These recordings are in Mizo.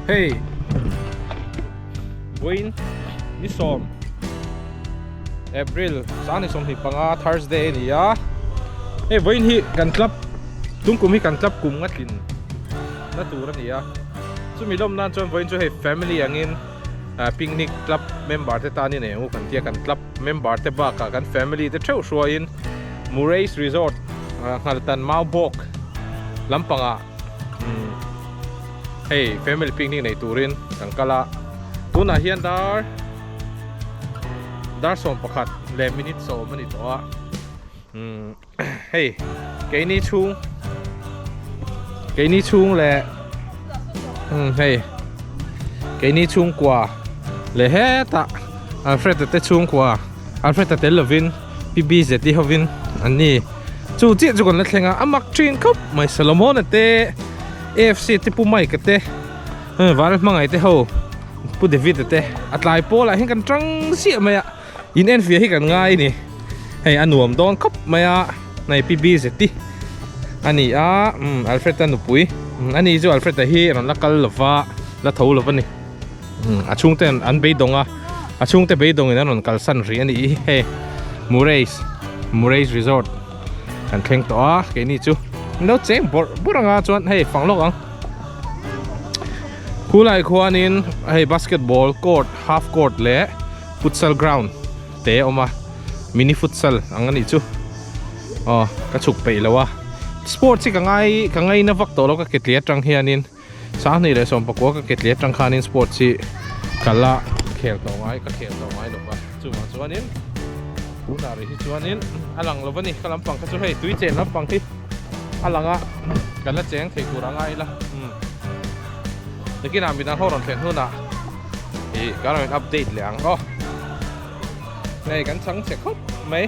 Hei vawiin ni sawm April sang ni 25 Thursday a ni a hei vawiin hi kan club tung kum hi kan club kum nga tlin na tur a ni a chumi lawm nan chuan vawiin chu hei family angin picnic club member te tan in eng u kan tia kan club member te bakah kan family te theuh hruaiin Murray's Resort Nghaltan Maubawk lampangah hei family picnic nei turin kan kal a tunah hian dar dar 11 leh minute 10 a ni tawh a hei keini chhung keini chhung leh hei keini chhungkua leh hetah Alfred-a te chhungkua Alfred-a tel lovin Pi BZ-i hovin an ni. Chu chiah chu kan la thleng a, a mak thin khawp mai. Solomon-a te, AFC te Pu Mike-a te, Vanram hmangaih te ho, Pu David-a te a tlai pawlah hian kan tang ziah mai a, in enfiah hi kan ngai a ni. Hei a nuam dawn khawp mai a, hei Pi BZ-i a ni a, Alfred-a nupui a ni chu Alfred-a hi rawn la kal lova, la tho lova ni. A chhungte an beidawng a a chhungte beidawngin an rawn kalsan rih a nih hi hei Murray's Murray's Resort kan thleng tawh a keini chu an lo cheng bawrh bawrh anga chuan hei fang lawk ang khulai khuanin hei basketball court half court leh futsal ground te a awm a mini futsal ang a nih chu aw ka chhuk peih lo a sports hi ka ngai ka ngaina vak tawh lo ka ketli atang hianin. 2019 ka ketli atang khanin sports hi ka la khel tawh ngai ka khel tawh ngai lova chuvang chuanin tunah rih hi chuanin a lang lova ni ka lampang kha chu hei tui chen lampang hi a lang a kan la cheng thei tur a ngai ila nikinah midang ho rawn thlen hunah ih kan rawn update leh ang aw hei kan chhang chhe khawp mai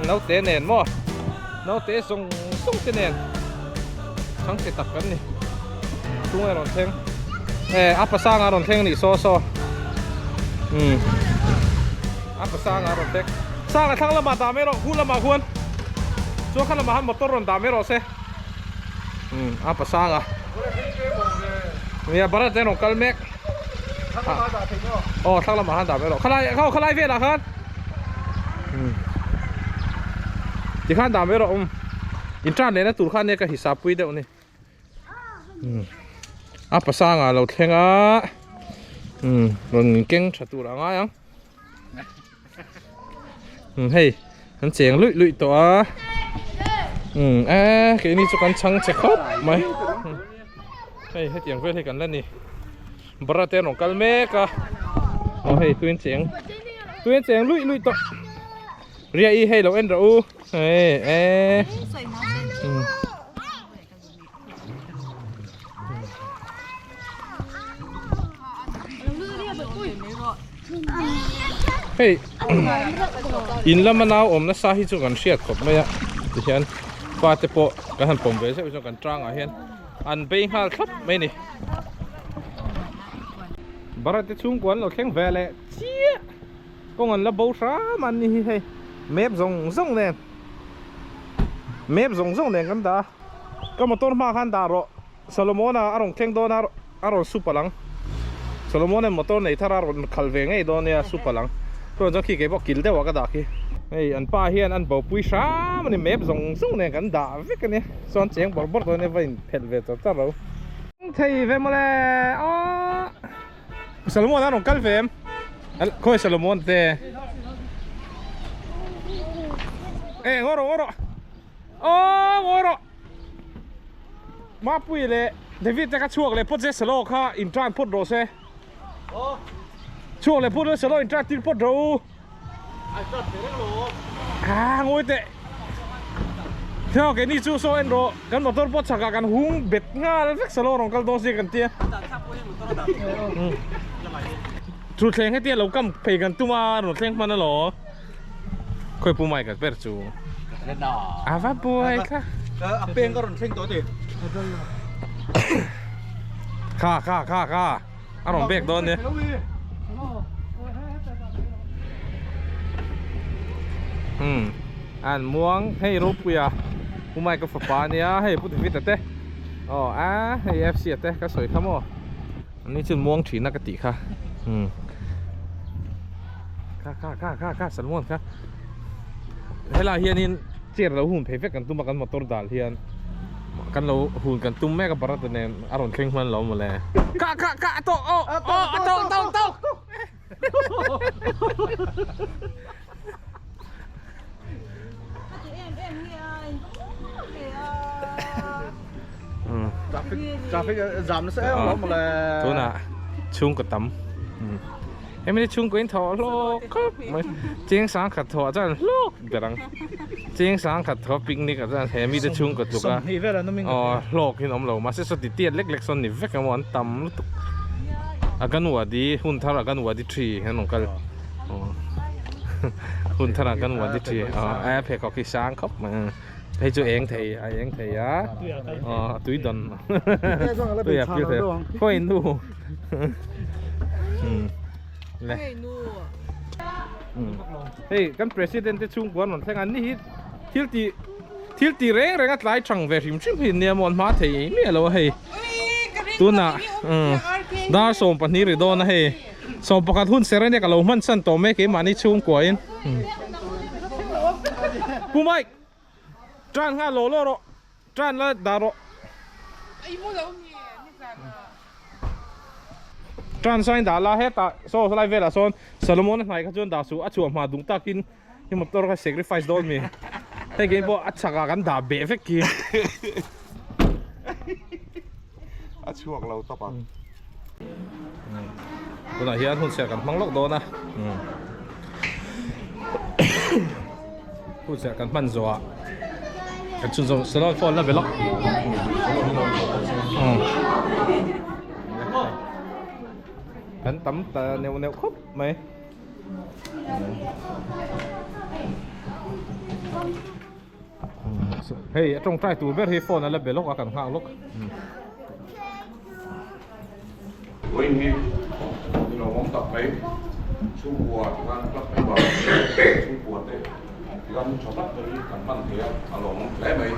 naute nen maw naute zawng zawng te nen. Chhang che tak kan ni. Chhung a rawn thleng. Eh, a pasang a rawn thleng ni saw saw. Um. A pasang a rawn thleng. Sang a thlang lamah dah mai rawh, khu lamah khuan. Chuan kha lamah khan motor rawn dah mai rawh se. Um, a pasang a. Nia, Bharat te rawn kal mek. Aw, thlang lamah khan dah mai rawh. Khalai, khaw khalai velah khan. Um. Tikhan dah mai rawh um. In tan lehna tur kha ania ka hisap pui deuh ni. A pasanga lo thleng a. Um rawn keng tha tur a ngai ang. Um hei an cheng luih luih tawh a. Um e keini chu kan chhang che khawp mai. Hei hetiang vel hi kan la ni. Bharat te an rawn kal mek a. Aw hei tuin cheng tuin cheng luih luih tawh. Ria i hei lo en rawh u. Hei e. Hei in lama nau awm nasa hi chu kan hriat khawp mai a tihian pa te pawh kan han pawm ve zeuh chuan kan tangah hian an bei nghal thlap mai a ni. Bharat te chhungkua an lo thleng ve leh chiah. Kawng an la bo hram an ni hi hei map zawng zawng nen map zawng zawng nen kan dah a ka motor hma khan dah rawh Solomon-a a rawn thleng dawn a a rawn su palh ang Solomon-a'n motor nei thar a rawn khalh ve ngei dawn nia a su palh ang chuan chuan khi kei pawh kil deuh ah ka dah khi hei an pa hian an bopui hram a ni map zawng zawng nen kan dah vek a nia chuan cheng bawrh bawrh dawn nia va inphelh ve char char lo thei ve mawle aww. Solomon a rawn kal ve em? Khawi Solomon te? E ngaw rawh ngaw rawh. Aw ngaw rawh. Mapui leh David te kha chhuak leh phawt se Salo kha in tan phawt rawh se. Chhuak leh phawt rawh Salo in tan tir phawt rawh u. Ah ngawi teh. Theo keini chu saw en rawh kan motor pawh chhakah kan hung bet nghal vek salo rawn kal dawn sia kan tia. Chu thleng hetia lo kam phei kan tum a rawn thleng hman alaw. Khawi pu mai ka ber chu. Ava buai kha. A peng ka rawn thleng tawh ti. Kha kha kha kha. A rawn bek dawn nia. Hmm. An muang hei ropuia Pu Mike a fapa ania hei Pu David a te. Aw a hei FC a te ka sawi kha maw. Ani chuan muang thin a ka tih kha umm kha kha kha kha kha Salmon kha helaiah hianin chair lo hun phei vek kan tum a kan motor dal hian kan lo hun kan tum mek a Bharat-a nen a rawn thleng hman lo mawle kha kha kha a tawh aw aw a tawh tawh tawh. Tunah chhungkaw tam hemi hi chhungkaw in thawh hlawk khawp mai cheng sangkhat thawh chuan hlawk ber ang cheng sangkhat thawh picnic ah chuan he mite chhungkaw tluk a aw hlawk in awm lo mahse sawti tiat lek lek sawn ni vek emaw an tam lutuk Aganwadi hun thar Aganwadi tree an rawn kal. Hun thar ah kan wadi thi a pheikhawk hi sang khawp mai a hei chu eng thei a eng thei a aw tui dawn tui a pil thei khawi nu le hei kan president te chhungkua an rawn thleng a ni hi thil ti thil ti reng reng a tlai thang ve hrim hrim hi nia maw an hma thei miah lo a hei tunah dar 12 ri dawn a hei. Sawm pakhat hun ser ania ka lo hman san tawh mai keimahni chhungkuain. Pu Mike, tan nghal law law rawh, tan la dah rawh. Tan sain dah la hetah saw lai velah sawn Solomon-a hnai kha chuan dah suh a chhuah hma dung takin i motor kha sacrifice dawn mi. Hei keini pawh a chhakah kan dah beh vek khi. A chhuak lo tawp ang. Tunah hian hun serh kan hmang lawk dawn a. Hun serh kan hman zawhah kan chhunzawm salon phone la be lawk. Kan tam ta neuh neuh khawp mai. Hei a tawngtai tur ber hi phone a la be lawk a kan nghak lawk. Vawiin hi ni lawmawm tak mai chhungkua tikhan club member chhungkua te tikhan hun tha tak mai hi kan hman thei a a lawmawm hle mai.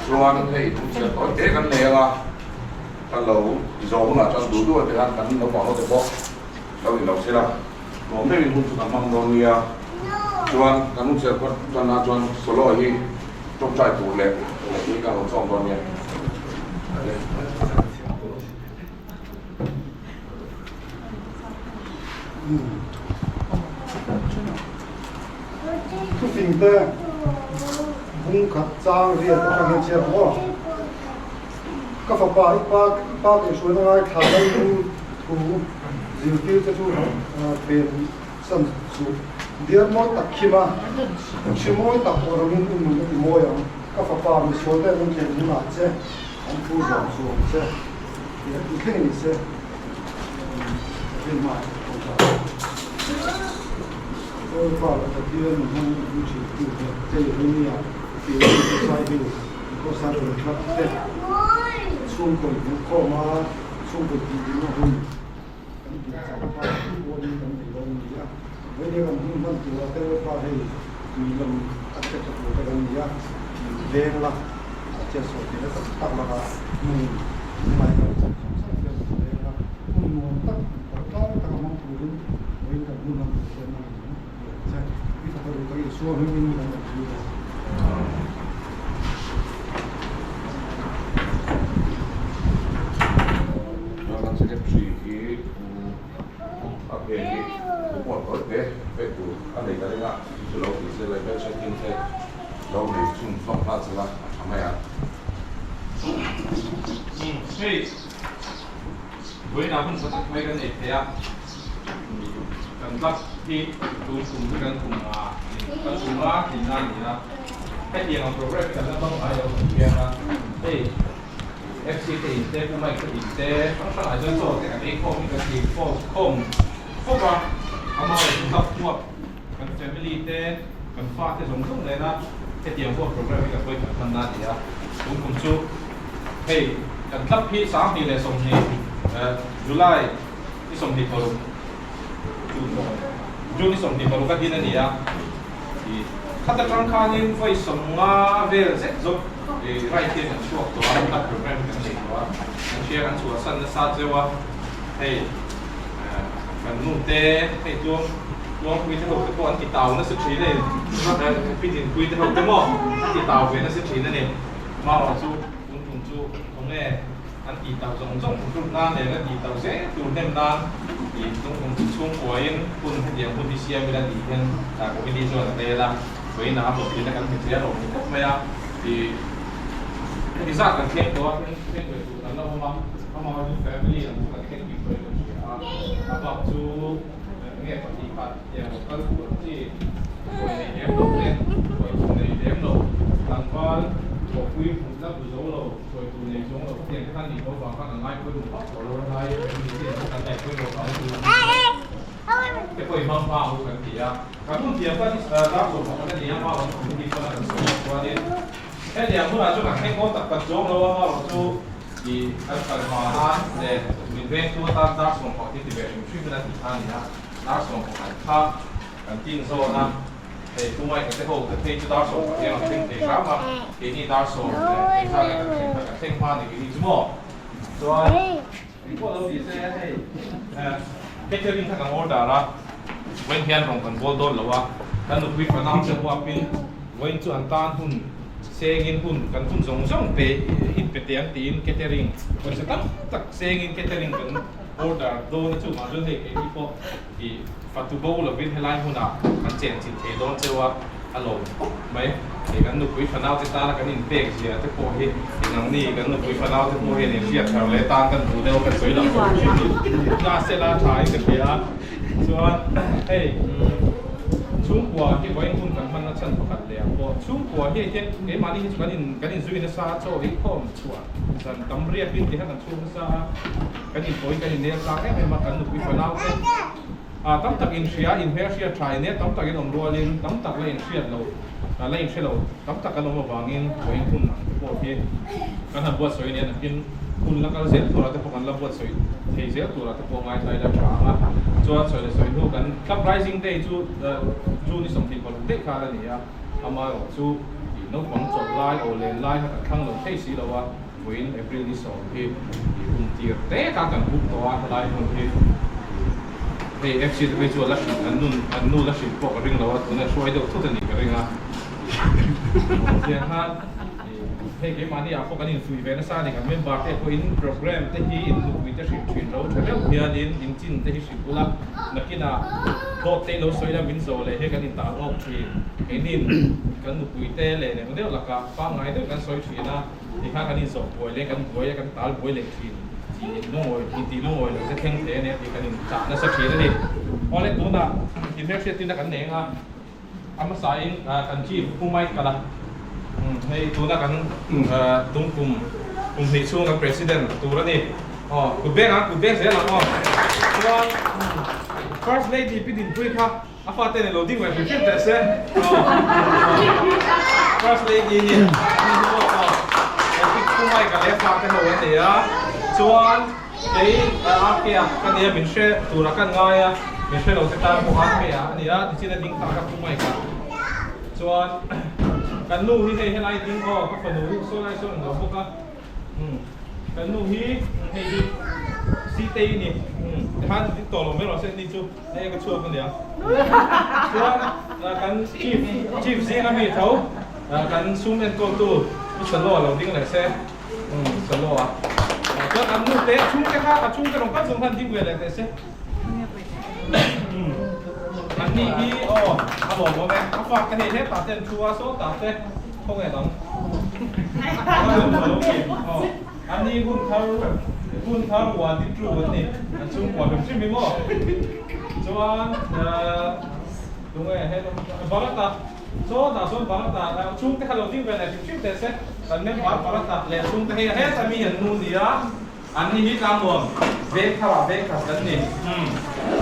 Chuan hei thutchhiat tawi te kan nei anga kan lo zawh hunah chuan duh duh a tikhan kan naupang ho te pawh Lo in lo se la, nuam deuhin hun chu kan hmang dawn nia. Chuan kan hun chhiar phawt tan ah chuan solo hi tawngtai tur leh hi kan rawn chawm dawn nia. Thufing te bung khat chang riat atang hian chhiar ang aw. Ka fapa i pa i pa kaihhruaina ngaithla lalnu thu zirtir te chu pen san suh. Diar mawi tak khim a, hri mawi tak awrangin i nun a ti mawi ang. Ka fapa misual te an thlen hunah che an thu zawm chuang che tih a ti thleng ni se. Pathian hmaah ka tawng ta. Lalpa ka Pathian min hmang in thin tu te chei ania tih sai hi. Khawsar rawn thlap te chhungkaw inhmuhkhawm a, chhungkaw tihna hun kan tih chang kha pawhin kan nei dawn a ni a. Vawiin kan hun hman tura te pa hei tui lam a che tha tur te kan ni a, min veng la, a chetsual theihna tak tak laka hmun hmai kan chak chak chak hian min veng la, hun nuam tak tawh tlang taka hmang turin vawiin kan hun hman tur te an ni ang. Kan secretary hi a phe hi report tawi te pek tur a nei ta reng a, chu lo ti se lai vel checking te lo nei chhun zawk nghal sela a tha mai ang. Hei vawiinah hun tha tak mai kan nei thei a. Kan club hi tun kum hi kan kum a kan kum a tihna a ni a, hetiang ang program hi kan la hmang ngai lo kan piang a, hei FC te in te, Pu Mike te in te hrang hrangah chuan chaw te kan ei khawm hi kan ti khawm khawm khawp a, amah erawh chu club huap kan family te kan fa te zawng zawng nena hetiang huap program hi kan hawi khat hmanna a ni a, tun kum chu hei kan club hi 2020 July. Ni 26 June June ni 26 a din a ni a, ih khat atang khanin vawi 50 vel zet zawk ih ride hian kan chhuak tawh a, club program kan nei tawh a, kan hria kan chhuahsan nasa cheu a, Hei kan nu te hei tluang tluangpui te ho te pawh an ti tau nasa thin a ni pi dinpui te ho te maw an ti tau ve nasa thin a ni marawh chu tun tum chu khawnge an tih tau zawng zawng hrut nan leh la tih tau zel tur hnem nan tih tung tum chu chhungkuain hun hetiang hun hi siam ila tih hian committee chuan a rel a vawiinah a hlawhtlinna kan hmu thei a rawh ni khawp mai a tih heti zat kan thleng tawh a thleng ve tur kan la awm a amaherawhchu family ang chu kan thleng bik tawhin kan hria a a bak chu enge pahnih khat tiang lo kal tur ang chi sawi nei lem lo te sawi tur nei lem lo tlangval thawhpui hmuhna bu zo lo. Sawi tur nei chuang lo khatiang te khan nih tho vang khan an ngai pawimawh vak tawh lo a lai family te an kan ngaih pawimawh vang chu te pawh i hmang hma ang u kan ti a kan hun thiam kha dar sawm pakhat a ni a hma lam committee pawn a kan sawi a chuanin hetiang hunah chuan kan thleng dawn tak tak chuang lo a hma lam chu i kan kal hma nan leh min vengtu atan dar 11 hi ti ve hrim hrim in a ti kha a ni a dar 11 kha Kan tin zawn a, hei Pu Mike-a te ho te phei chu dar 10 an thleng thei hram a, keini dar 10 leh engzah nge kan thleng kha kan thleng hma ni keini chu maw? Chuan engpawh lo ni se hei catering kha kan order a, vawiin hian rawn kan bawl dawn lo a, kan nupui fanau te huapin vawiin chu an tan hun sengin hun kan hun zawng zawng pe in pe teh ang tiin catering pawisa tam tak sengin catering kan order dawn a chuvang chuan hei keini pawh I fatu bo lovin helai hmunah kan chen chin thei dawn cheu a, a lawm khawp mai. Hei kan nupui fanau te tana kan inpek zia te pawh hi engangni kan nupui fanau te pawh hian inhriat thar leh tan kan duh deuh kan sawi lang tawh thin hi na sela tha in ka hria a. Chuan hei chhungkua hi vawiin hun kan hmanna chhan pakhat leh ah pawh chhungkua hi hei hian keimahni hi chu kan in kan inzui nasa a chaw ei khawm chhuah zan tam riakin ti kha kan chhung nasa a. Kan inpawhin kan innel tlang em em a, kan nupui fanau te ah tam tak inhria, inhmelhriat tha in e, tam tak in awm rualin tam tak la inhriat lo, la inhre lo tam tak kan awm avangin vawiin hun ang te pawh hi kan han buatsawi a nia, nakin hun la kal zel turah te pawh kan la buatsawi thei zel turah te pawh ngaithla ila tha ang a, chuan sawi leh sawi hnu kan Club Rising Day chu June ni 26 daih khan a ni a, amaherawh chu naupang chawlh lai aw len lai kha kan thlang lo thei si lo a. Vawiin April ni 10 hi i hun tir tek a kan book tawh a helai hmun hi hei FC te phei chu a la hrilh an nun an nu la hrilh pawh ka ring lo a tuna hruai deuh thut a nih ka ring a tiang khan hei keimahni ah pawh kan infuih ve nasa a ni kan member te pawh in program te hi in nupui te hrilh thin lo tha deuh hianin in chin te hi hrilh ula nakinah dawt te ilo sawi la min zawh leh hi kan intal awk thin keinin kan nupui te leh leh deuh lakah pangngai deuh kan sawi thin a. Tikha kan inzawh buai leh kan buai a, kan tal buai leh thin tih in lungawi tih tih lungawi loh te thleng thei a nia tih kan inchah nasa thin a ni. Awle tunah inhmelhriattirna kan nei anga a hmasain kan chief Pu Mike kala hei tuna kan tum kum kum hnih chhung kan president tur a ni. Aw kut beng ang kut beng zel ang aw. Chuan first lady Pi Dinpuii kha A fate nen lo ding ve hrim hrim teh se. First lady ni Epic Pu Mike a leh fate ho an nei a. Chuan kei RK a ka nia min hre tura kan ngai a, min hre lo te tan pawh RK a a ni a, tichin a ding tak a Pu Mike a. Chuan kan nu hi hei helai ding aw ka fanu hi saw lai sawn an lo bawk a. Kan nu hi hei hi Sitei a ni. Tikhan ding tawh lo mai rawh se ni chu. Hei ka chhuak a nia. Chuan kan chief chief zinga mi tho kan sum enkawltu Pu Saloa lo ding leh se. Saloa. Chuan an nu te a chhungte kha a chhungte rawn kal chung khan ding ve leh teh se. An ni hi aw a lawmawm e. A fak te hei hetah te an thu a sawtah te khawnge dang. An ni hun thar hun thar uan ti tu an ni an chhungkua hrim hrim hi maw chuan tunge he Bharata chaw dah sawn Bharata chhungte kha lo ding ve leh hrim hrim teh se kan member Bharata leh chhungte hei heta mi an nu nia an ni hi tlangnuam veng thar ah veng khat kan ni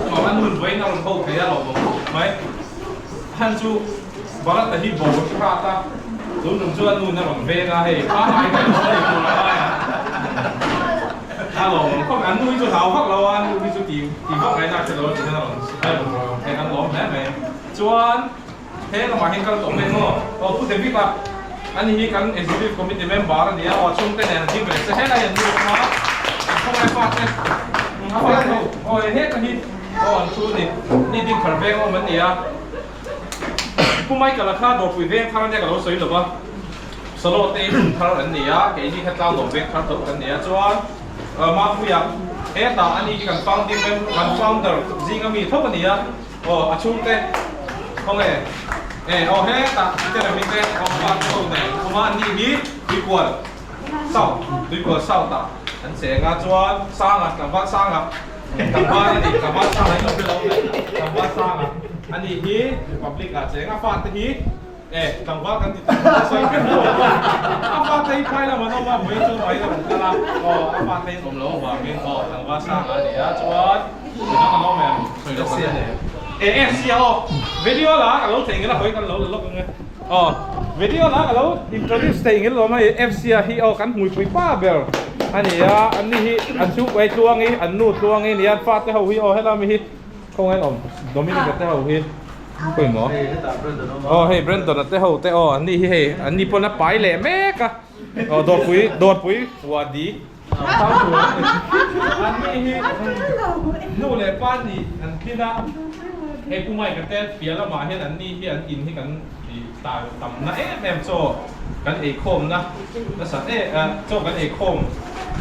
umm an nun vawiin a rawn ho thei a lawmawm khawp mai han chu Bharat-a hi bo a hrat a, tunlung chu a nun a rawn veng a, hei pangngai kan awm thei tur a ngai a, a lawmawm khawp mai, an nu hi chu hlau vak lo a, an nu hi chu ti ti vak ngaihna a hre lo a ti hian a rawn rawn hei kan lawm hle mai. Chuan he lamah hian kal tawh mai maw, aw Pu David-a ani hi kan Executive Committee member a ni a, aw chhungte nen a ding ve se, helai an nu awm a, an khawngaih fate. A fa te ho aw he heta hi aw an thu ni ni ding thar veng awm an ni a Pu Michael a kha dawrpui veng thar ania ka lo sawi lova Solo te in thar an ni a keini kha tlang veng thar tho kan ni a chuan Mapuia hetah ani hi kan founding member kan founder zinga mi tho a ni a aw a chhungte khawnge e aw hetah Jeremy te aw pa te ho nen awm a ani hi tuikual South tuikual South ah an cheng a chuan Sanga tlangval Sanga tlangval a ni tlangval Sanga hi lo hre lo mai tlangval Sanga ani hi Republic ah cheng a fate hi E, tlangval kan ti tak a sawi ber lo a, a fate hi phai lam an awm a, vawiin chu vai lam an kal a, aw a fate hi awm lo avangin aw tlangval sang a ni a, chuan midang an awm em sawi lo kan nei e, e sia aw video la ka lo theih ngil a hawi kan lo la lawk ang e, aw video la ka lo introduce theih ngil lo mai FC a hi aw kan hmuipui pa ber a ni a, an ni hi an chhungkaw tluangi an nu tluangi nia an fate ho hi aw helami hi khawngaih awm Dominic a te ho hi. Khawi maw? Aw hei Brandon a te ho te aw an ni hi hei an ni pawn a pai leh mek a aw dawrpui dawrpui wadi an ni hi nu leh pa nih an tlin a hei Pu Mike a te piah lamah hian an ni hi an in hi kan tai tam na em em chaw kan eikhawm na nasa em chaw kan eikhawm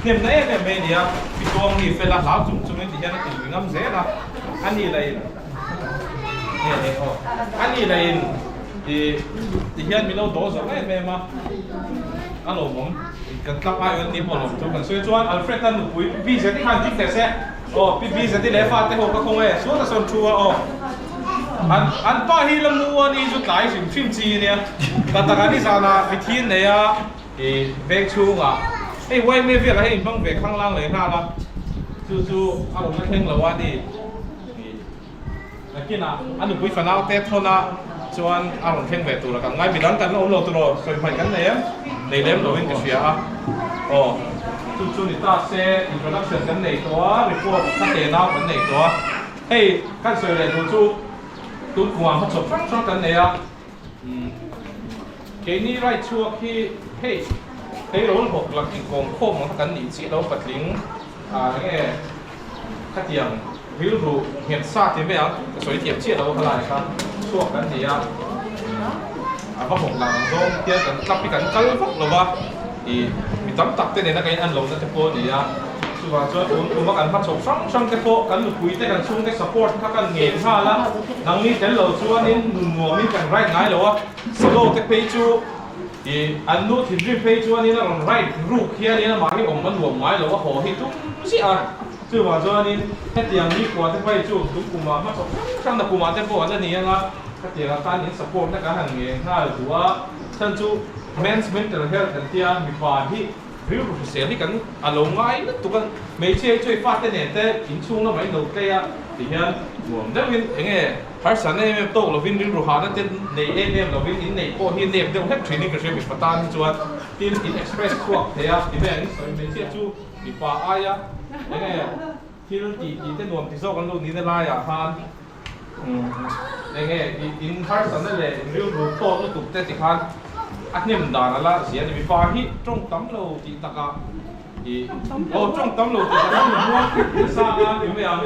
hnem na em em mai a ni a Pituang hi fel a hlau chung chungin ti hian a ti lui ngam zel a a ni lah in A ni lah in ti hian min lo dawl zawk em em a, a lawmawm kan tlak ai an ni pawh lawm chu kan sawi chuan Alfred a nupui Pi Bizeti khan dik teh se aw Pi Bizeti leh fate ho ka khawng e sual a sawn thu a aw an an pa hi la mu a ni chu tlai hrim hrim chi a nia ka taka nizanah mitthi an nei a i veng chhungah hei yma velah hian inhmang ve khanglang leh nghal a chu chu a rawn la thleng lo a ni. Nakinah a nupui fanau te thawn a chuan a rawn thleng ve tur a kan ngai midang kan la awm lo tur aw sawi hmaih kan nei em nei lem lo in ka hria a aw chu chu ni ta se introduction kan nei tawh a report kha te nau kan nei tawh a hei kan sawi leh duh chu tun kumah hmachhawp hrang hrang kan nei a umm keini right chhuak hi hei tleirawl hawk lak inkawm khawm ang kha kan nih chiah lo patling ah enge Khatiang rilru nghet sa ti mai ang, ka sawi thiam chiah lo khalai kha chhuak kan ni a, a va hawk lang ang zawng hian kan tlap hi kan kal vak lo va, ih mi tam tak te nena kan in an lohna te pawh a ni a, chuvang chuan tun kum a kan hmachhawp hrang hrang te pawh kan nupui te kan chhungte support kha kan ngen nghal a, nangni tel lo chuanin nun nuamin kan ride ngai lo a, solo te phei chu. Ih, an nu thinrim phei chuanin a rawn ride ruk hianin amah hi awm a nuam ngai lo a haw hi tum ziah a. Chuvang chuanin hetiang ni kua te phei chu tum kumah hmachhawp hrang hrang na kumah te pawh an la ni ang a, hetiang atan in support na kan han nge nghal duh a. Chhan chu men's mental health an tia mipa hi rilru hrisel hi kan a lo ngai lutuk a, hmeichhia hi chu hei fate nen te inchhung lamah in lo tlei a tihian nuam deuhin enge Harsatna em em tawk lovin rilru hahna te nei em em lovin in neih pawh hi nep deuh hlek thin in ka hria mipa tan hi chuan tin in express chhuak thei a ti mai ang in sawi hmeichhia chu mipa aia enge thil tih tih te nuam ti zawk an lo nihna laiah khan enge in harsatna leh in rilru tawk lutuk te tikhan a hnem dan a la zia a ni mipa hi tawng tam lo tih takah Aw tawng tam lo tih kan hmu a, nasa a ni mai ang.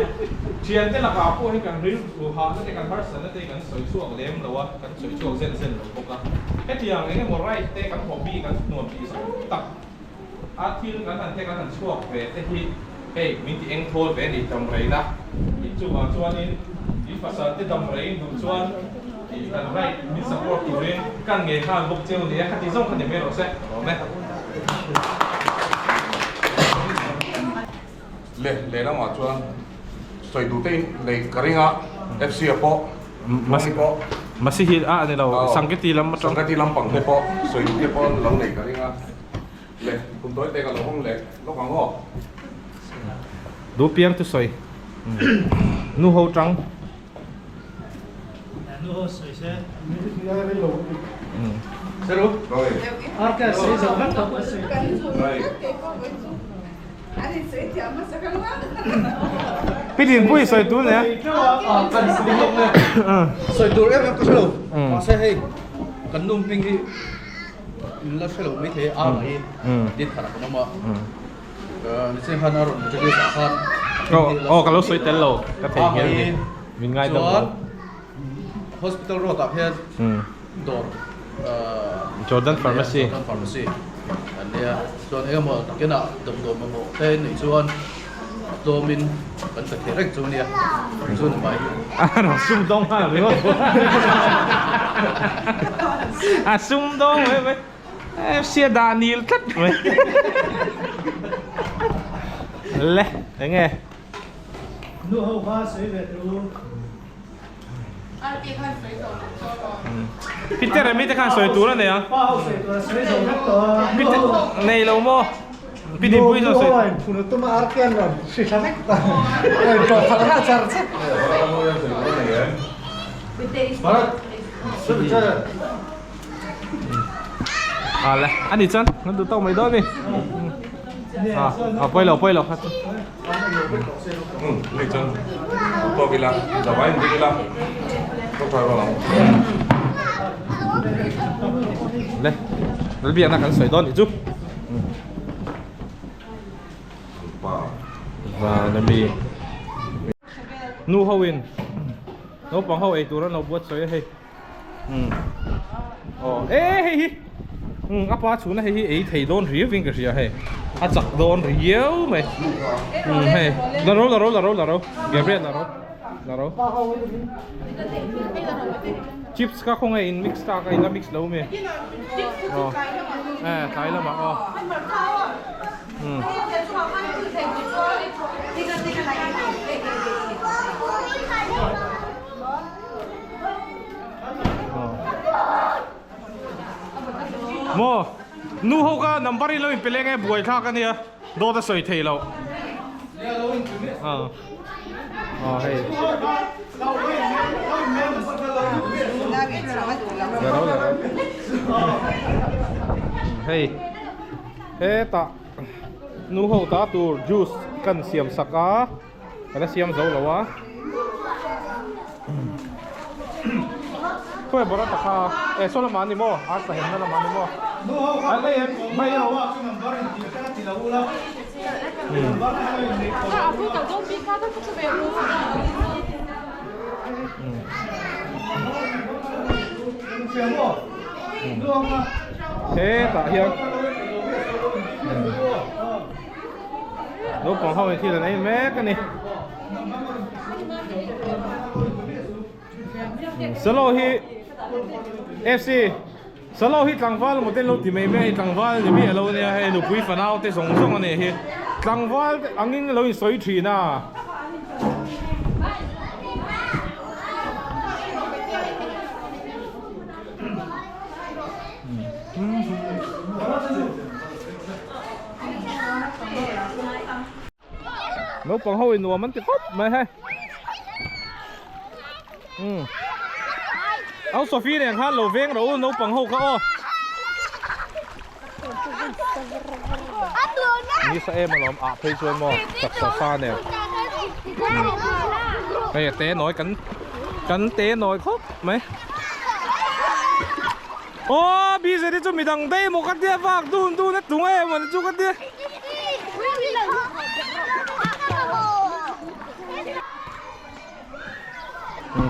Thiante lakah pawh hi kan rilru hahna te kan harsatna te kan sawi chhuak lem lo a, kan sawi chhuak zen zen lo bawk a. Hetiang eng emaw right te kan hobby kan nuam tih zawng tak a thil kan han te kan han chhuak ve te hi hei min ti eng thawl ve a ni damreina tih chuvang chuanin in pasal te damrei duh chuan tih kan right min support turin kan ngei nghal bawk cheu nia khati zawng kha ni mai rawh se awm e. Le lehlamah chuan sawi duh te in nei ka ring a FC a pawh Masi pawh Masi hi a ni lo Sangketi lam atang Sangketi lam pang te pawh sawi duh te pawh lo nei ka ring a le kum tawi te ka lo hawng leh lawk ang aw. Duh piang chu sawi nu ho tang. Pi Dinpuii sawi tur nia. Sawi tur em em ka hre lo. Mahse hei kan nu hming hi in la hre lo maithei a mai din khat ah kan awm a. Nicheng khan a rawn introduce ah khan Aw ka lo sawi tel lo ka thei hian ni min ngai dam lo. Hospital road ah hian dawr Jordan Pharmacy Jordan Pharmacy an nia chuan engemaw nakinah damdawi mamawh te neih chuan tlawmin kan pe thei reng chu ania chu ni mai. A rawn sum dawng nghal ringawt a sum dawng mai mai. FC a dah nil tlat mai. Le, enge? Nu ho kha sawi ve teh u. Peter a mite khan sawi tur a nei a. Pa ho sawi tur a sawi zo vek tawh a. Peter nei lo maw? Pi Dinpui chuan sawi. Nu ho a inphun a tum a ar te an rawn hri thla vek ta. A intlawh khalh nghal char char. Bharat, sawi char. À le, anh đi chân, nó tụi tao mấy đôi đi. À, à quay lầu quay lầu. Ni chuan tawk ila, zavai in dik ila, tawk tha rawh ang. Le, nó biak na kan sawi dawn nih chu. Van ami. Nu ho in naupang ho ei tur an lo buat sawi a hei. Aw e hei hi a pa chhuna hei hi ei thei dawn riau in ka hria hei a chak dawn riau mai hei la ro la ro la ro la ro Gabriel la ro la ro chips kha khawnge in mix ta ka in la mix lo mi aw e tlai lamah aw Maw nu ho kha number in lo in pe leng e buai thlak ania dawt a sawi thei lo aw hei hei hetah nu ho ta tur juice kan siam sak a. Ka la siam zo lo a. Khawi Bharat a kha e saw lamah a ni maw? Ar sahem na lamah a ni maw? A lei em mai lo. Hetah hian Naupang ho in thil an ei mek a ni. Salo hi FC Salo hi tlangval maw te lo ti mai mai a tlangval ni miah lo ania hei nupui fanau te zawng zawng a nih hi tlangval te angin lo insawi thin a. Naupang ho in nuam an ti khawp mai hei umm Au Sophie nen khan lo veng rawh u naupang ho kha aw Nisa em alawm ah phei chuan maw taksa sa nen hei a te nawi kan kan te nawi khawp mai. Aw BZ hi chu midang daih emaw ka tia vak dun dun a tung em an chu ka tia.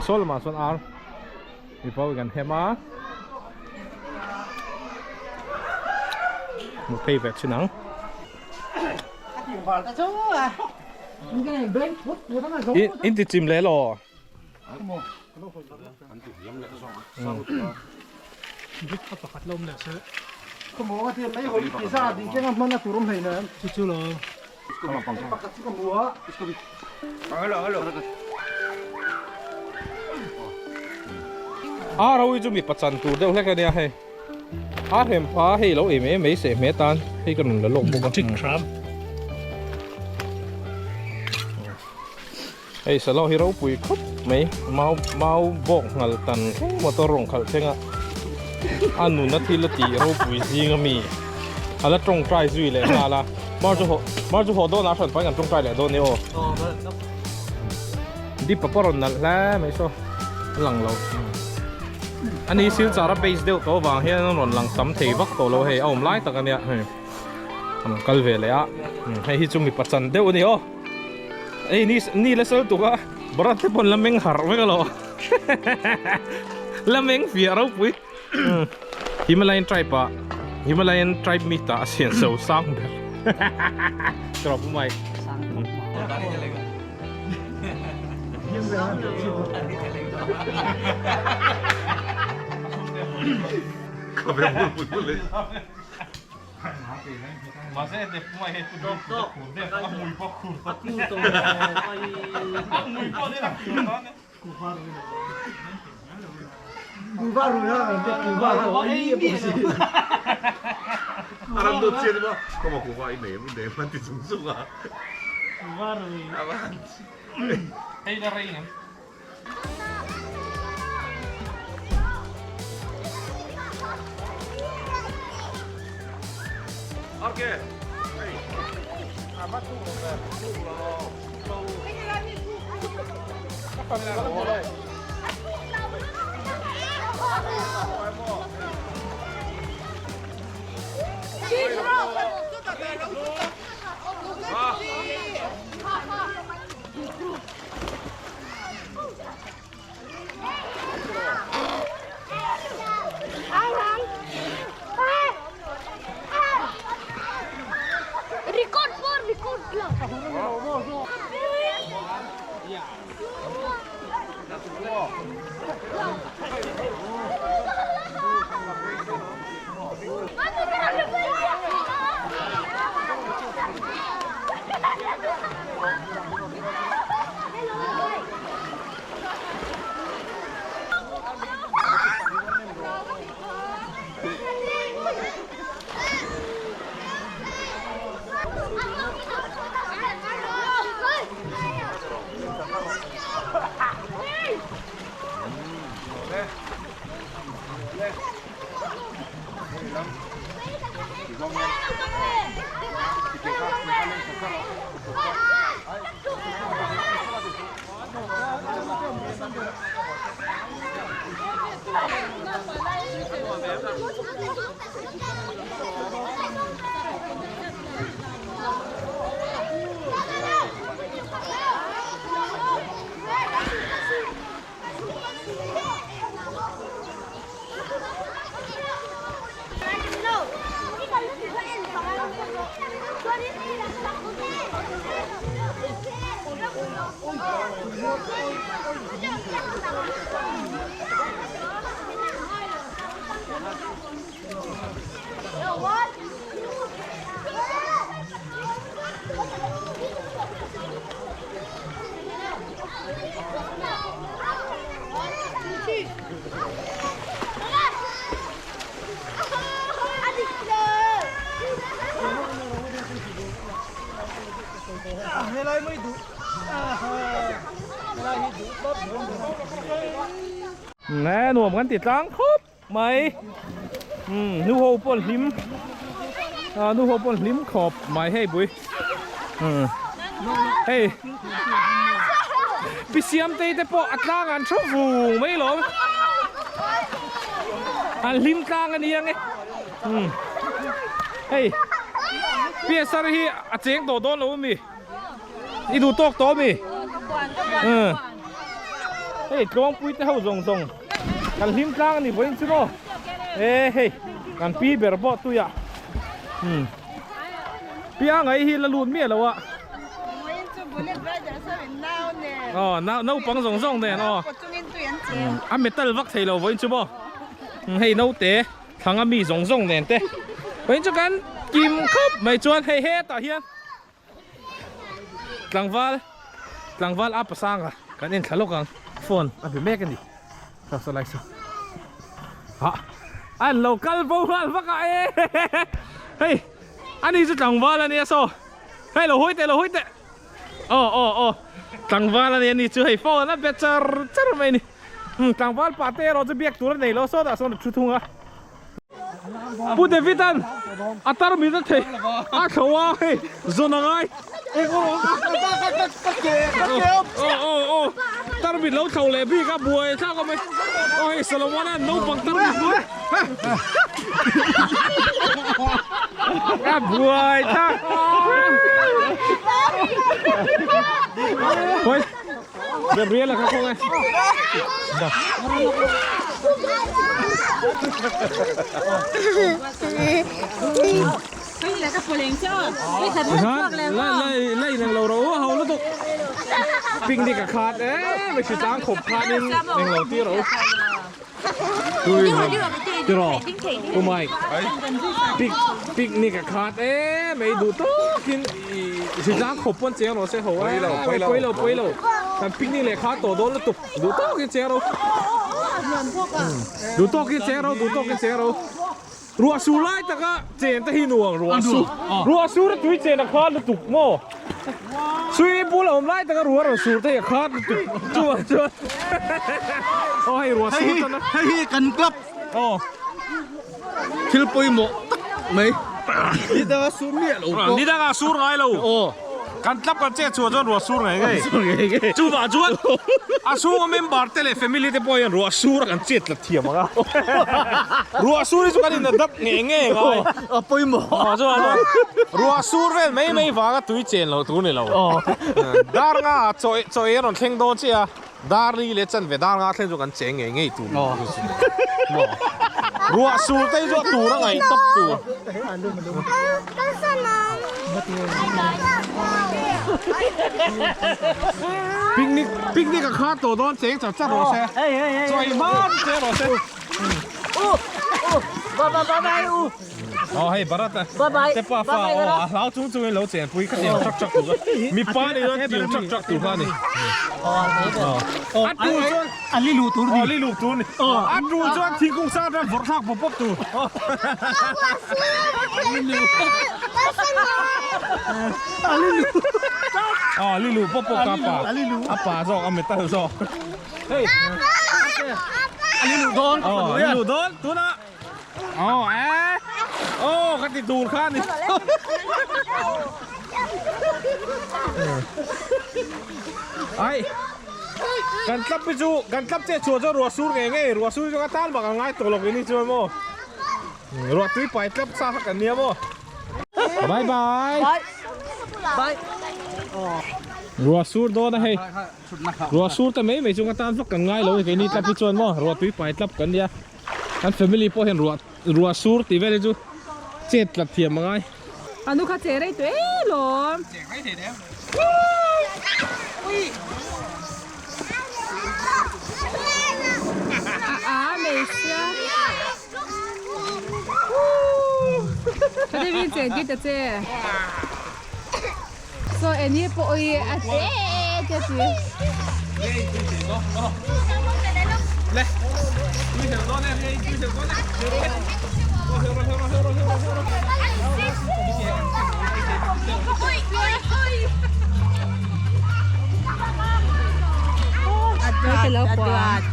Saw lamah sawn ar mipa kan hem a. Hmu phei ve chin ang. In ti chim leh law. A ro hi chu mipa chan tur deuh hlek ania hei a hrem pha hei lo ei mai mai seh hme tan hei ka rawn la lawk bawk a. Hei salo hi ropui khawp mai mau mau bawk nghal tan thleng motor rawng khalh thleng a a nun a thil a tih ropui zing ami a la tawngtai zui leh nghal a mar chu haw mar chu haw dawn ah hran pahin kan tawngtai leh dawn nia aw dip a pawh rawn nalh hle mai saw a lang lo ani silchar a base deuh tawh avang hian a rawn lang tam thei vak tawh lo hei a awm lai tak ania hei a rawn kal ve leh a hei hi chu mipa chan deuh a ni aw. Ei ni ni la sal tuk a Bharat te pawn la meng harh vek alawm la meng fiah ropui Himalayan tribe ah Himalayan tribe meet ah a sian so sang ber Trawp mai. Nè nuam kan ti tlang khawp mai umm nu ho pawh an hlim ah nu ho pawh an hlim khawp mai hei bui umm hei pi siamtei te pawh a tlang an thu vung mai lawm an hlim tlang a ni ang e umm hei PSR hi a cheng tawh dawn lo ami i duh tawk tawh ami umm hei tluangpui te ho zawng zawng kan hlim tlang a ni vawiin chu maw e hei kan pi ber pawh tuiah umm piangai hi la lut miah lo a aw naupang zawng zawng nen aw a metal vak thei lo vawiin chu maw hei naute thlang a mi zawng zawng nen te vawiin chu kan kim khawp mai chuan hei hetah hian Tlangval tlangval a pasanga kan en thla lawk ang phone a be mek a ni saw saw lai saw ah an lo kal bo nghal vak a e hei ani chu tlangval a nia saw hei lo hawi teh lo hawi teh aw aw aw tlangval a nia ni chu hei phone a be char char mai a ni tlangval pa te erawh chu biak tur a nei lo sawtah sawn a thu thung a. Pu David an a tarmit a thei a thlo a hei zawn a ngai aw aw aw tarmit lo thlo leh bik a buai thlak awm e aw hei Solomon an naupang tarmit buai a buai thlak. Khawi Gabriel-a kha khawnge. La inang lo ro ho lutuk. Picnic a khat e mai hri tlang khawp khanin englo tir ro. Tiraw Pu Mike pic picnic a khat e mai duh tawkin hri tlang khawp pawn cheng rawh se ho a pawi lo pawi lo kan picnic leh kha tawh dawn lutuk duh tawkin cheng ro duh tawkin cheng ro duh tawkin cheng ro ruah sur lai taka chen te hi nuam ruah sur ruah sur a tui chen a khat lutuk maw swimming pool a awm lai taka ruah rawn sur te hi a khat lutuk chuvang chuan aw hei ruah sur tan a hei hi kan club aw thil pawimawh tak mai ni danga sur miah lo pawh ni danga sur ngai lo aw Kan tlap kan chet chhuah chuan ruah sur ngei ngei. Chuvah chuan a chhunga member te leh family te pawh hian ruah sur a kan chet tlat thiam ang a. Ruah sur hi chu kan inadap ngei ngei ngai. A pawimawh. Aw chuan chuan ruah sur vel mai mai vanga tui chen loh tur ni lo. Dar nga ah chaw chaw ei a rawn thleng dawn chiah a. Dar li leh chanve dar nga thleng chu kan cheng ngei ngei tur maw. Ruah sur te hi chu a tur a ngaih tawp tur. Picnic picnic a kha tawh dawn cheng char char rawh se. Chawi hma chu cheng rawh se. Aw hei Bharat a te pa fa aw a hlau chung chung in lo chen pui kha tiang chak chak tur kha mipa ni chuan tiang chak chak tur kha a ni a tul chuan a li luh tur ni a li luh tur ni a tul chuan thingkung sang atang vawrh thlak pawp pawp tur a li luh pawp pawp ka pa a pa zawk a metal zawk hei a li luh dawn a li luh dawn tunah Aw eh Aw ka ti tur kha ni Ai Kan tlap hi chu kan tlap che chhuah chuan ruah sur ngei ngei ruah sur hi chu ka tan bak a ngai tawh lo keini chuan maw Ruah tui pai tlap sa kha kan nia maw Bye bye Bye Ruah sur dawn a hei Ruah sur ta mai mai chu ka tan vak kan ngai lo keini tlap hi chuan maw ruah tui pai tlap kan nia Kan family pawh hian ruah ruah sur tih vel hi chu chet tlat thiam a ngai. A nu kha che rei tawh em lawm. Che rei thei em. A a hmeichhia. Ka ti vin chen tir ta che. Saw eni pawh i a te te ti.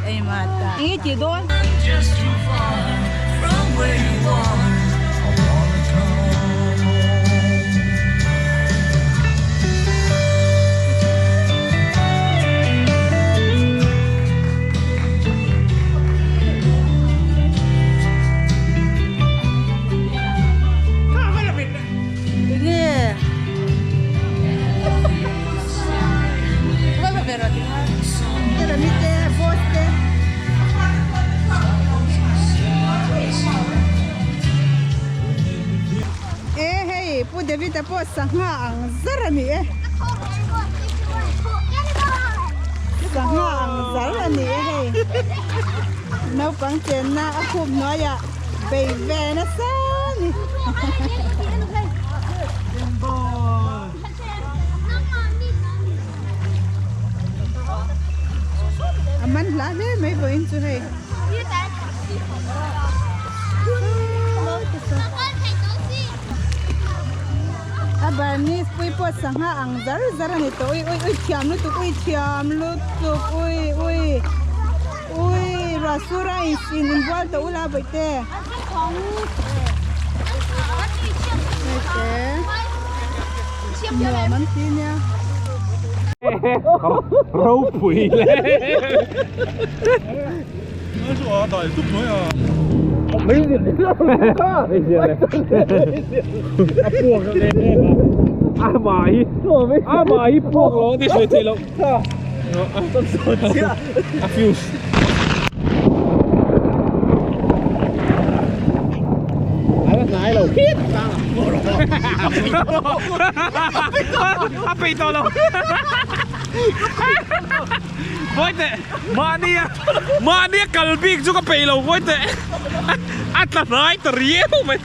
Eng i tih dawn? E hei Pu David-a pawh sangha ang zar a ni e sangha ang zar a ni e hei naupang chenna a khup hnuaiah bei ve nasa a ni. A man hla hle mai vawiin chu hei. A Burmese pui pawh sangha ang zar zar a ni tawh ui ui ui thiam lutuk ui thiam lutuk ui ui ui ruah sur a in inbual tawh ula bawihte. Nuam an ti nia. Ropui le. A puak a mai a mai puak lo ti sawi thei lo a fuse ala hnai lo khit a pei tawh lo Vawi teh mahnia mahnia kal bik chu ka peih lo vawi teh a tla hnai ta riau mai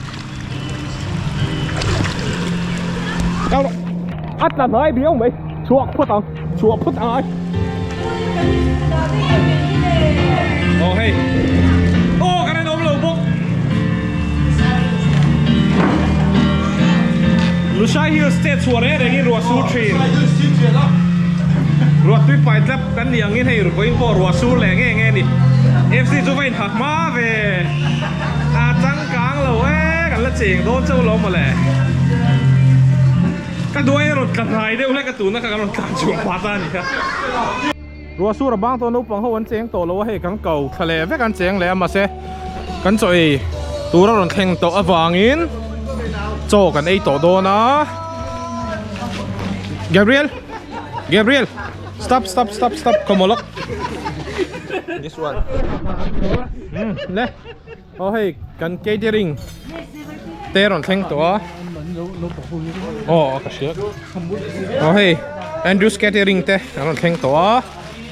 a tla hnai riau mai chhuak phawt ang chhuah phawt ang ai aw hei aw ka rinawm lo bawk Lushai Hills te chhuah reng rengin ruah sur thin. Ruah tui pai tlap kan ni angin hei vawiin pawh ruah sur leh nge nge a ni. FC chu va inhak hma ve. A changkang lo e, kan la cheng dawn chauh lo mawle. Ka duai a rawn tla hnai deuh hlek a tuna kha kan rawn tlan chhuah pah ta a ni kha. Ruah sur a bang tawh naupang ho an cheng tawh lo a hei kan ko thla leh vek an cheng leh a mahse kan chaw ei tur a rawn thleng tawh avangin chaw kan ei tawh dawn a Gabriel Gabriel stop stop stop stop come on look this one le aw hei kan catering te rawn thleng tawh a aw ka hria aw hei Andrews catering te an rawn thleng tawh a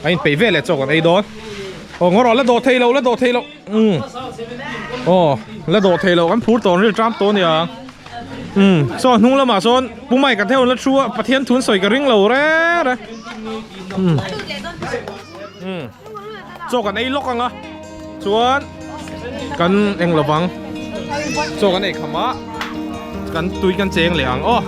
a inpeih vel leh chaw kan ei dawn aw ngaw rawh la dawh thei lo la dawh thei lo umm aw la dawh thei lo kan phur tawh an ril ṭam tawh a nia umm saw hnung lamah sawn Pu Mike a theuh la thu a Pathian thun sawi ka ring lo reng reng umm umm chaw kan ei lawk ang a chuan kan eng lo vang chaw kan ei kham a kan tui kan cheng leh ang aw.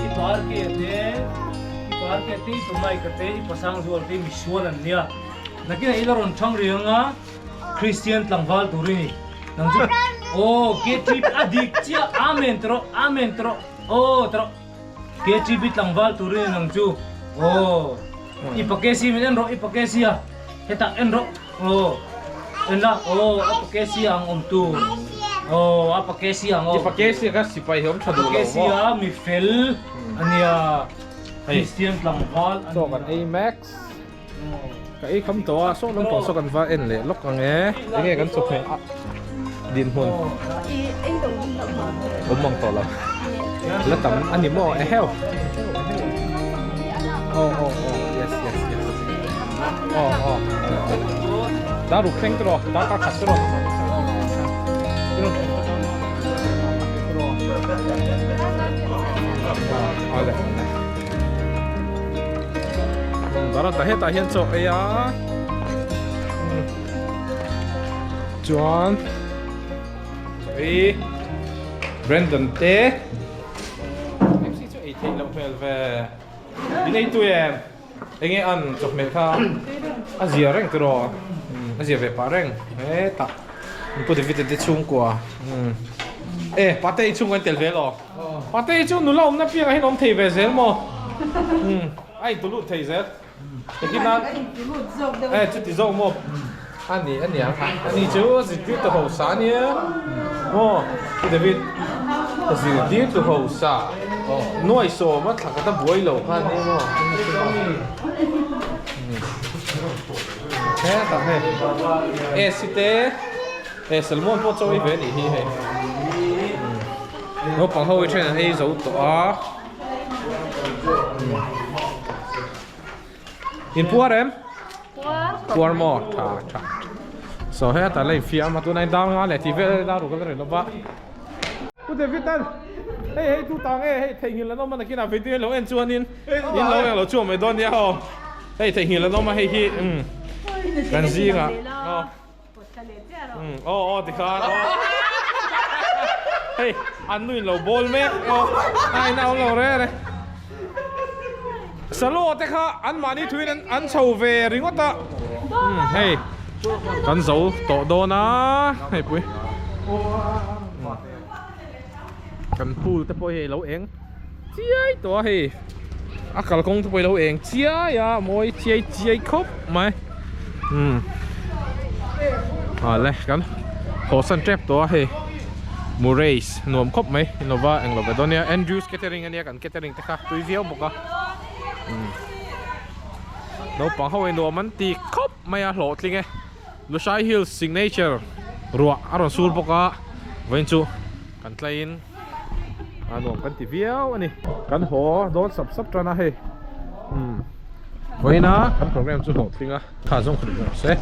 I parke te i parke te i pamai ka te i pasang zual te misual an nia nakinah ila rawn thang riang a Christian tlangval tur i ni nang chu aw KTP a dik chiah amen ti rawh amen ti rawh aw ti rawh KTP tlangval tur i ni nang chu aw i pakesi min en rawh i pakesi a hetah en rawh aw en la aw a pakesi ang awm tur aw a pakesi ang aw i pakesi kha sipai hi awm tha duh lo maw pakesi a mi fel ania Christian tlangval ania chaw kan ei max. Ka ei kham tawh a, saw lampang saw kan va en leh lawk ang e, enge kan chawhmeh a dinhmun awm ang tawh lo, la tam a ni maw eheu aw aw aw yes yes yes aw aw dar ruk thleng tawh dar kar khat tawh Awle awle. Bharat-a hetah hian chaw ei a. Chuan chaw ei Brandon te MC chu ei theih loh hmel ve. In ei tui em? Enge an chawhmeh kha a zia reng tiraw? A zia ve pah reng hetah Pu David-a te chhungkua e Pate i chhungkua in tel ve elaw? Pate i chu nula awmna piangah hian awm thei ve zel maw? A intulut thei zel. Engtin nan e chuti zawk maw? A ni a nia ani chu a zirtirtu hausa a nia maw Pu David zirtirtu hausa nuai sawm a thla khat a buai lo kha a nia maw hetah hei AC te e Salmon pawh chawi ve a nih hi hei naupang ho hi then an ei zo tawh a. In puar em? Puar. Puar maw? Tha tha. So heta la infiam a tunah in dar nga leh tih vel dar ruk a la ri lova. Pu David an hei hei tu ta nge hei theihnghilh an awm a nakinah video lo en chuanin in lo eng lo chhuak mai dawn nia aw. Hei theihnghilh an awm a hei hi umm kan zingah aw. Aw aw tikhan aw hei an nu in lo bawl mek aw a in a awm lo re re salo te kha an mahni thuin an chho ve ringawt a hei kan zo tawh dawn a hei pui kan pool te pawh hi a lo eng chiai tawh a hei a kalkawng te pawh hi a lo eng chiai a mawi chiai chiai khawp mai umm awle kan haw san tep tawh a hei Murrays nuam khawp mai innova englo ve dawn nia Andrews catering ania kan catering te kha tui viau bawk a umm naupang ho hi nuam an ti khawp mai a hlawhtling e Lushai Hills signature ruah a rawn sur bawk a vawiin chu kan tlaiin. A nuam kan ti viau a ni. Kan haw dawn sap sap tan a hei. Umm. Vawiin a kan program chu hlawhtling a. Kha zawng khawih rawh se.